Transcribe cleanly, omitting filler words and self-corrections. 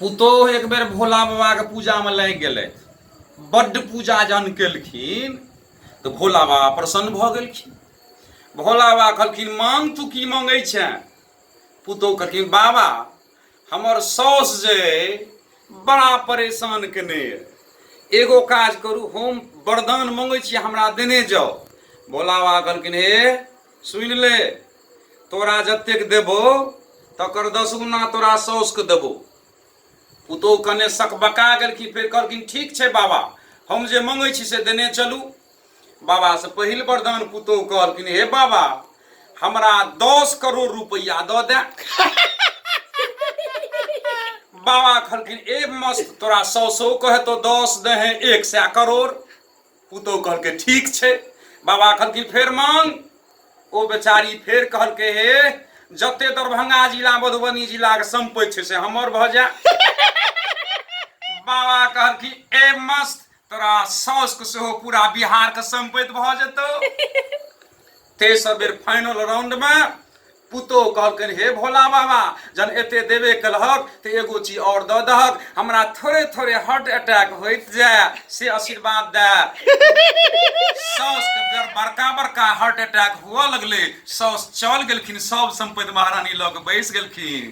पुतोह एक बेर भोला बाबाके पूजामे लागि गेलथि। बड्ड पूजा जहन केलखिन तऽ भोला बाबा प्रसन्न भऽ गेलखिन। भोला बाबा कहलखिन, मांग तू की मांगै छें? पुतोह कहलखिन, बाबा हमर साउस जे अइ बड़ा परेशान केने अइ, एगो काज करू, हम वरदान मंगै छी, हमरा देने जाउ। भोला बाबा कहलखिन, हे सुनि ले, तोरा जतेक देबो तकर 10 गुना तोरा साउसके देबो। पुतोह कने सकबका गेलखिन, फेर कहलखिन, ठीक छै बाबा, हम जे मंगै छी से देने चलू। बाबा से पहिल वरदान पुतोह कहलखिन, हे बाबा हमरा 10 करोड़ रुपैआ दऽ दे। बाबा कहलखिन, ए मस्त, तोरा सौ सौ कहतो 10 दहे 100 करोड़। पुतोह कहलकै, ठीक छै। बाबा कहलखिन, फेर मांग। ओ बेचारी फेर कहलकै, हे जते दरभंगा जिला मधुबनी जिलाके सम्पत्ति छै से हमर भऽ जाय। बाबा कहलखिन, ए मस्त, तोरा साउसके सेहो पूरा बिहारके सम्पत्ति भऽ जेतौ। तेसर बेर फाइनल राउंडमे पुतोह कहलकनि, हे भोला बाबा जहन एते देबे केलहक तऽ एगो चीज आओर दऽ दहक, हमरा थोड़े थोड़े हार्ट अटैक होइत जाय से आशीर्वाद दए। साउसके बेर बड़का बड़का हार्ट अटैक हुअ लगलै, साउस चल गेलखिन, सब सम्पत्ति महारानी लऽ कऽ बैस गेलखिन।